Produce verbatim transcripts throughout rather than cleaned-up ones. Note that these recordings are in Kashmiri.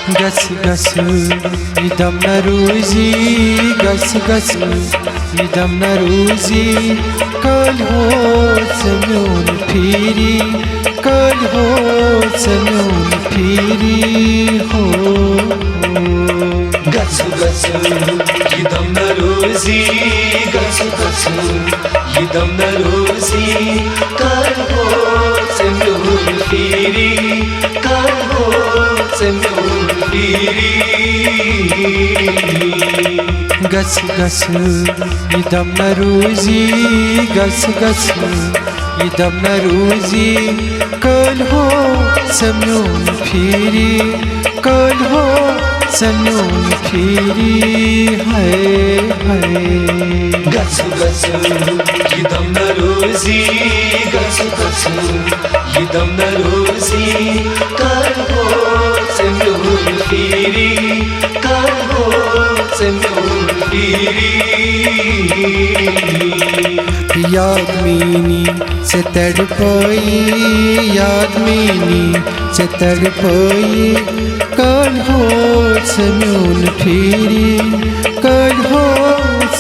گژھ گژھ، یہِ دم نہ روزی، گژھ گژھ، یہِ دم نہ روزی، کالہِ ہو ژےٚ میون پھیری، کالہِ ہو ژےٚ میون پھیری ہو۔ گژھ گژھ، یہِ دم نہ روزی، گژھ گژھ، یہِ دم نہ روزی، کالہِ ہو ژےٚ میون پھیری، کالہِ ہو ژےٚ میون پھیری۔ گژھ گژھ، یہِ دم نہ روزی، گژھ گژھ، یہِ دم نہ روزی، کالہِ ہو ژےٚ میون پھیری، کالہِ ہو ژےٚ میون پھیری، ہاے ہاے۔ گژھ گژھ، یہِ دم نہ روزی، گژھ گژھ، یہِ دم نہ روزی، کالہِ ہو ژےٚ میون پھیری، کالہِ ہو ژےٚ میون پھیری۔ یاد میٛٲنی ژےٚ تڑپٲیی، یاد میٛٲنی ژےٚ تڑپٲیی، کالہِ ہو ژےٚ میون پھیری، کالہِ ہو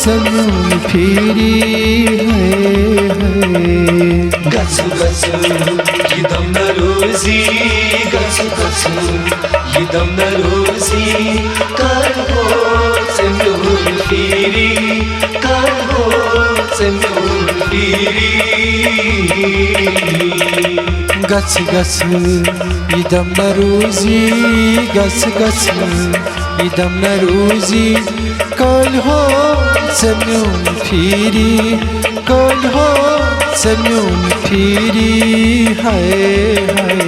ژےٚ میون پھیری، ہاے ہاے۔ گژھ گژھ، یہِ دم نہ روزی، گژھ گژھ، یہِ دم نہ روزی، کالہِ ہو ژےٚ میون پھیری، کالہِ ہو ژےٚ میون پھیری۔ گژھ گژھ، یہِ دم نہ روزی، گژھ گژھ، یہِ دم نہ روزی، کالہِ ہو ژےٚ میون پھیری، کالہِ ہو ژےٚ میون پھیری، ہاے ہاے۔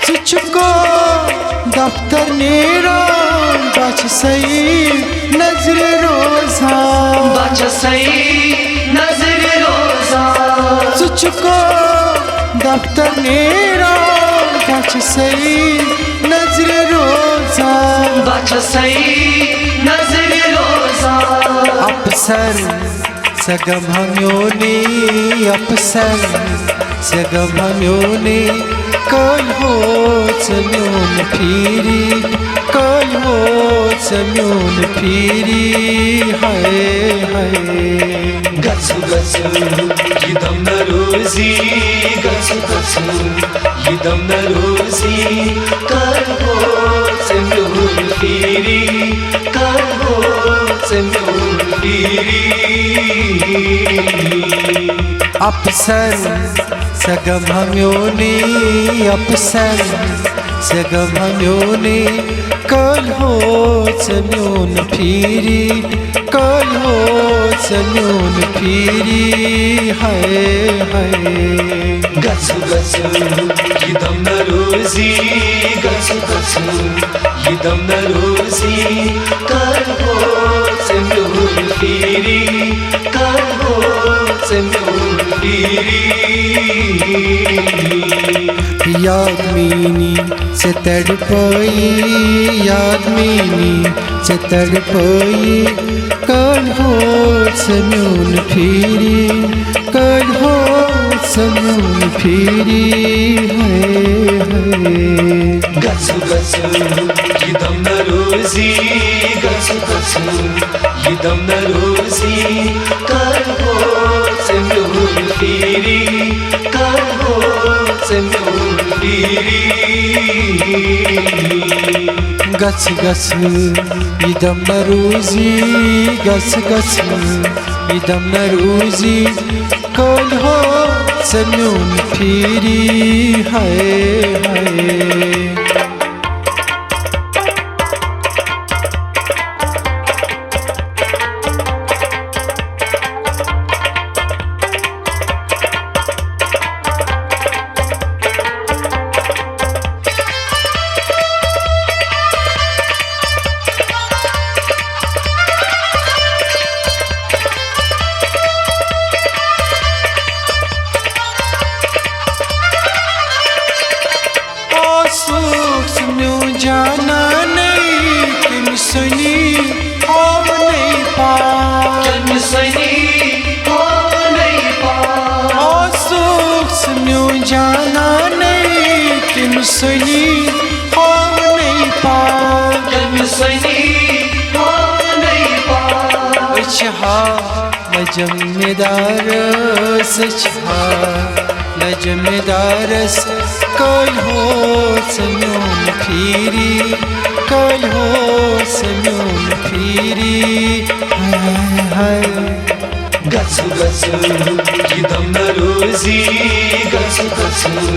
ژٕ چھُکھ دفتر نیران، بہٕ چھَسَے نظرِ روزان۔ بہٕ چھَسَے نظرِ روزان۔ ژٕ چھُکھ دفتر نیران، بہٕ چھَسَے نظرِ روزان۔ بہٕ چھَسَے نظرِ روزان۔ اپسر ژےٚ غم ہا میونٕے، اپسر ژےٚ غم ہا میونٕے، کالہِ ہو ژےٚ میون پھیری، کالہِ ہو ژےٚ میون پھیری، ہاے ہاے۔ گژھ گژھ، یہِ دم نہ روزی، گژھ گژھ، یہِ دم نہ روزی، کالہِ ہو ژےٚ میون پھیری، کالہِ ہو ژےٚ میون پھیری۔ اپسر ژےٚ غم ہا میونٕے، اپسر ژےٚ غم ہا میونٕے، کالہِ ہو ژےٚ میون پھیری، کالہِ ہو ژےٚ میون پھیری، ہاے ہاے۔ گژھ گژھ، یہِ دم نہ روزی، گژھ گژھ، یہِ دم نہ روزی، کالہِ ہو ژےٚ میون پھیری، کالہِ ہو ژےٚ میون پھیری۔ یاد میٛٲنی ژےٚ تڑپٲیی، یاد میٛٲنی ژےٚ تڑپٲیی، کالہِ ہو ژےٚ میون پھیری، کالہِ ہو ژےٚ میون پھیری، ہاے ہاے۔ گژھ گژھ، یہِ دم نہ روزی، گژھ گژھ، یہِ دم نہ روزی، کالہِ ہو ژےٚ میون پھیری، کالہِ ہو ژےٚ میون پھیری۔ گژھ گژھ، یہِ دم نہ روزی، گژھ گژھ، یہِ دم نہ روزی، کالہِ ہو ژےٚ میون پھیری، ہاے ہاے۔ میون جانانے، تٔمۍ سُنی آو نَے پاو۔ تٔمۍ سُنی آو نَے پاو۔ آسوکھ ژٕ میون جانانے، تٔمۍ سُنی آو نَے پاو۔ تٔمۍ سُنی آو نَے پاو۔ أسۍ چھِ ہا لجم دارس، أسۍ چھِ ہا لجم دارس، کٔلۍ ہو ژٕ میون پھیری، کٔلۍ ہو ژٕ میون پھیری۔ ہاے ہاے ہاے۔ گژھو گژھو، یہِ دم نہ روزی، گژھو گژھو،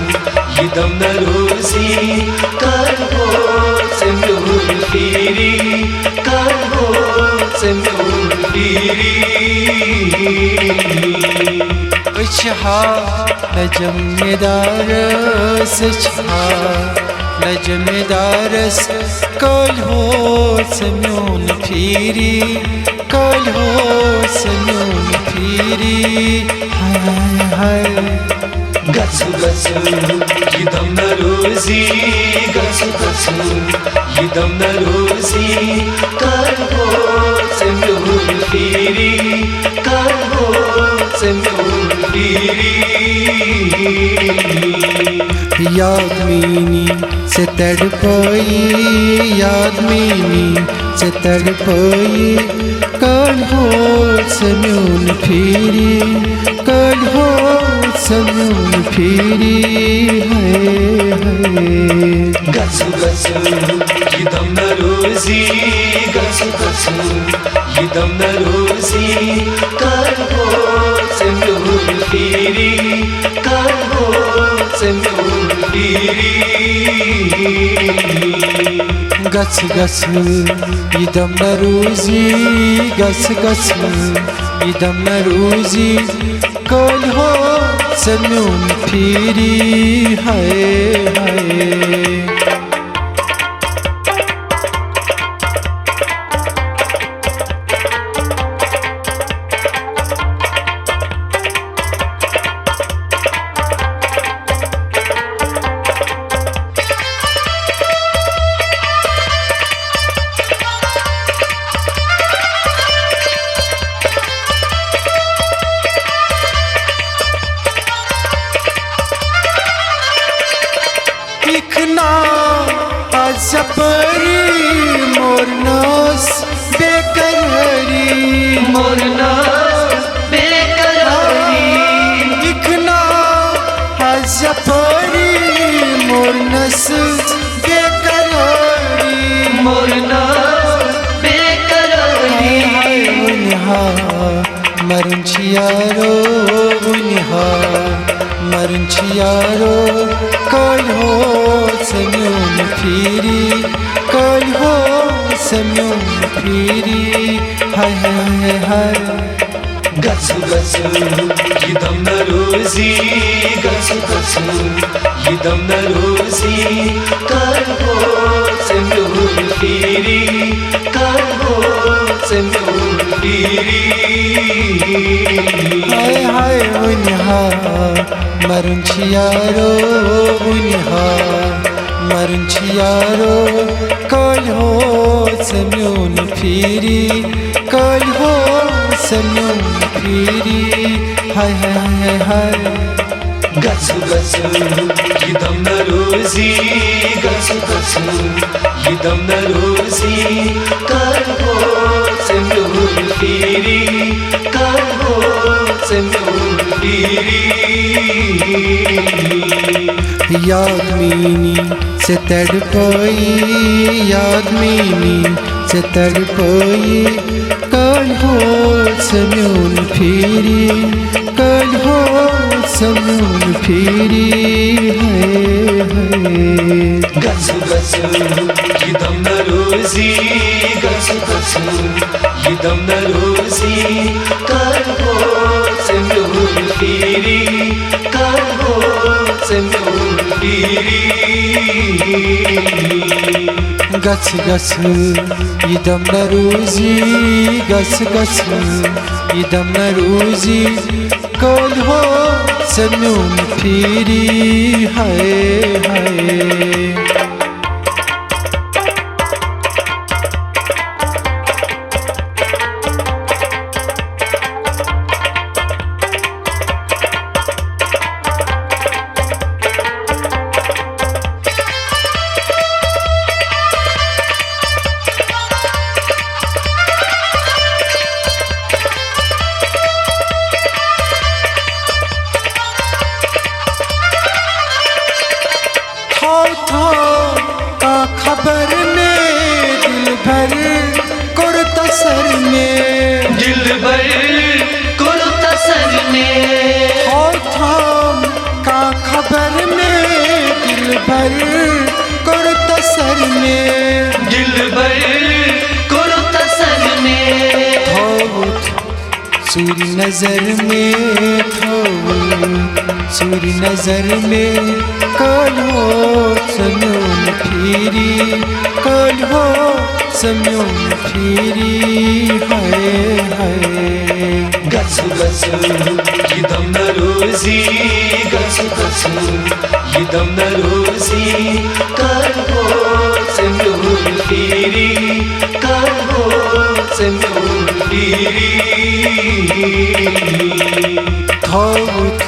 یہِ دم نہ روزی، کٔلۍ ہو ژٕ میون پھیری، کٔلۍ ہو ژٕ میون پھیری۔ أسۍ چھِ ہا لجم دارس، أسۍ چھِ ہا لجم دارس، کٔلۍ ہو ژٕ میون پھیری، کٔلۍ ہو ژٕ میون پھیری۔ ہاے ہاے ہاے۔ گژھو گژھو، یہِ دم نہ روزی، گژھو گژھو، یہِ دم نہ روزی، کٔلۍ ہو ژٕ میون پھیری، کٔلۍ ہو ژٕ میون پھیری۔ یاد میٛٲنی ژےٚ تڑپٲیی، یاد میٛٲنی ژےٚ تڑپٲیی، کٔلۍ ہو ژٕ میون پھیری، کٔلۍ ہو ژٕ میون پھیری۔ ہاے ہاے۔ گژھو گژھو، یہِ دم نہ روزی، گژھو گژھو، یہِ دم نہ روزی، کٔلۍ ہو ژٕ میون پھیری، کٔلۍ ہو ژٕ میون پھیری۔ گژھ گژھ، یہِ دم نہ روزی، گژھ گژھ، یہِ دم نہ روزی، کٔلۍ ہو ژٕ میون پھیری۔ ہاے ہاے۔ اِکھنا از یپٲری مورنس بے قرٲری۔ مورنس بے قرٲری۔ اِکھنا از یپٲری مورنس بے قرٲری۔ مورنس بے قرٲری۔ ہاے ہاے وُنہِ ہا مرُن چھُ یارو وُنہِ ہا، مرُن چھُ یارو، کٔلۍ ہو ژٕ میون پھیری، کٔلۍ ہو ژٕ میون پھیری۔ ہاے ہاے ہاے ہاے۔ گژھو گژھو، یہِ دم نہ روزی، گژھو گژھو، یہِ دم نہ روزی، کٔلۍ ہو ژٕ میون پھیری، کٔلۍ ہو ژٕ میون پھیری۔ ہاے ہاے وُنہِ ہا مرُن چھُ یارو، وُنہِ ہا مرُن چھُ یارو، کٔلۍ ہو ژٕ میون پھیری، کٔلۍ ہو ژٕ میون پھیری۔ ہاے ہاے ہاے ہاے۔ گژھو گژھو، یہِ دم نہ روزی، گژھو گژھو، یہِ دم نہ روزی، کٔلۍ ہو ژٕ میون پھیری، کٔلۍ ہو ژٕ میون پھیری۔ یاد میٛٲنی ژےٚ تڑپٲیی، یاد میٛٲنی ژےٚ تڑپٲیی، کٔلۍ ہو ژٕ میون پھیری، کٔلۍ ہو ژٕ میون پھیری۔ ہاے ہاے۔ گژھو گژھو، یہِ دم نہ روزی، گژھو گژھو، یہِ دم نہ روزی، کٔلۍ ہو ژٕ میون پھیری، کٔلۍ ہو ژٕ میون پھیری۔ گژھ گژھ، یہِ دم نہ روزی، گژھ گژھ، یہِ دم نہ روزی، کٔلۍ ہو ژٕ میون پھیری۔ ہاے ہاے۔ آو تھام کانٛہہ خبر مےٚ، دلبر کوٚر تسر مےٚ۔ دلبر کوٚر تسر مےٚ۔ آو تھام کانٛہہ خبر مےٚ، دلبر کوٚر تسر مےٚ۔ دلبر کوٚر تسر مےٚ۔ تھوٚوُتھ ژوٗرِ نظر مےٚ تھوٚو، ژوٗرِ نظر مےٚ کالہو ژٕ میون پھیری، کالہو ژٕ میون پھیری، ہاے ہاے۔ گژھ گژھ یہِ دم نہ روزی، گژھ گژھ یہِ دم نہ روزی، کالہو ژٕ میون پھیری، کالہو ژٕ میون پھیری۔ تھوٚوُتھ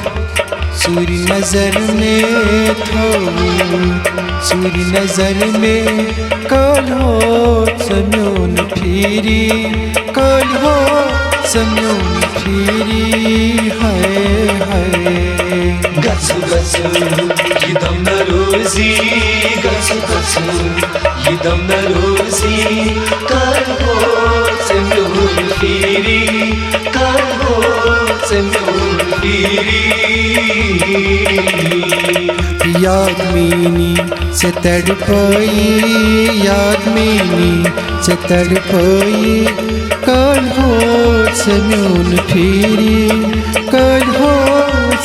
ژوٗرِ نظر مےٚ تھوٚوُتھ، ژوٗرِ نظر مےٚ کالہو ژٕ میون پھیری، کالہو ژٕ میون پھیری، ہاے ہاے۔ گژھ گژھ یہِ دم نہ روزی، گژھ گژھ یہِ دم نہ روزی، کالہو ژٕ میون پھیری، کالہو ژٕ میون پھیری۔ یاد میٛٲنی ژےٚ تڑپٲیی، یاد میٛٲنی ژےٚ تڑپٲیی، کالہو ژٕ میون پھیری، کالہو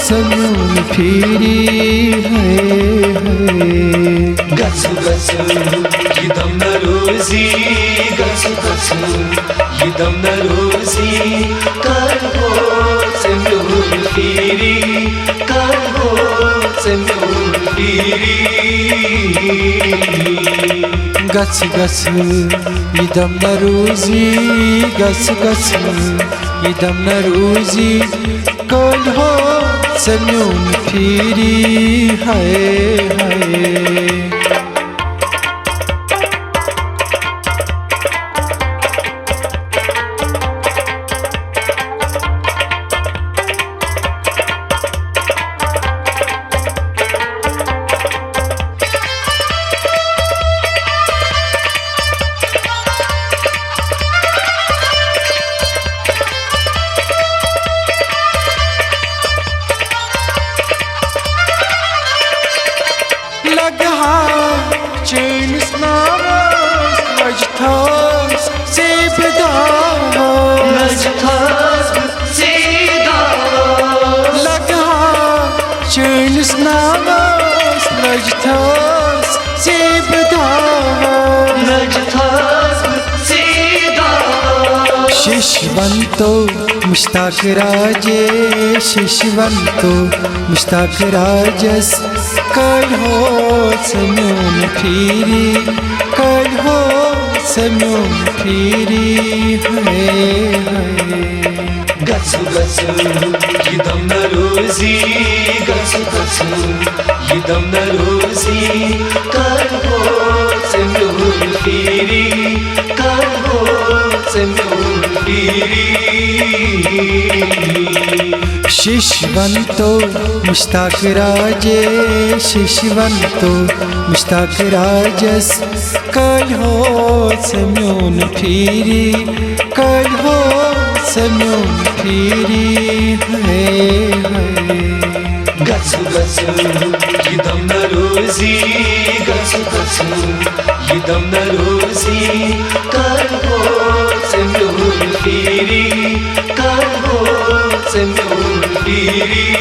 ژٕ میون پھیری، ہاے ہاے۔ گژھ گژھ یہِ دم نہ روزی، گژھ گژھ یہِ دم نہ روزی، کالہو ژٕ میون پھیری، کالہو ژٕ میون پھیری۔ گژھ گژھ یہِ دم نہ روزی، گژھ گژھ یہِ دم نہ روزی، کالہو ژٕ میون پھیری، ہاے ہاے۔ لگہٕ ہا چٲنِس ناوَس لَجہِ تھَس زیٖبہٕ داوَس۔ لَجہِ تھَس زیٖبہٕ داوَس۔ لگہٕ ہا چٲنِس ناوَس لَجہِ تھَس زیٖبہٕ داوَس۔ لَجہِ تھَس زیٖبہٕ داوَس۔ شِش وَنتو مشتاق راجس، شِش وَنتو مشتاق راجس، کالہو ژٕ میون پھیری، کالہو ژٕ میون پھیری، ہاے ہاے۔ گژھ گژھ یہِ دم نہ روزی، گژھ گژھ یہِ دم نہ روزی، کالہو ژٕ میون پھیری، کالہو ژٕ میون پھیری۔ شِش وَنتو مشتاق راجس، شِش وَنتو مشتاق راجس، کالہو ژٕ میون پھیری، کالہو ژٕ میون پھیری، ہاے ہاے۔ گژھ گژھ یہِ دم نہ روزی، گژھ گژھ یہِ دم نہ روزی، کالہو ژٕ میون پھیری، کالہو ژٕ میون پھیری۔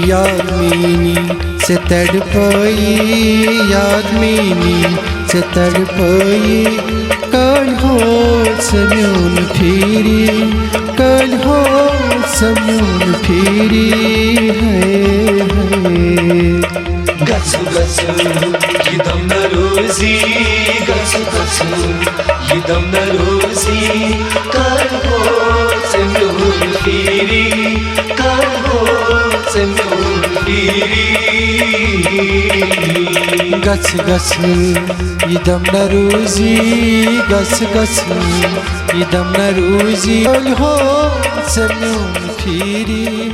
یاد میٛٲنی ژےٚ تڑپٲیی، یاد میٛٲنی ژےٚ تڑپٲیی، کالہو ژٕ میون پھیری، کالہو ژٕ میون پھیری، ہاے ہاے۔ گژھ گژھ یہِ دم نہ روزی، گژھ گژھ یہِ دم نہ روزی، کالہو ژٕ میون پھیری، کالہو ژٕ میون پھیری۔ گژھ گژھ یہِ دم نہ روزی، گژھ گژھ یہِ دم نہ روزی، کالہو ژٕ میون پھیری۔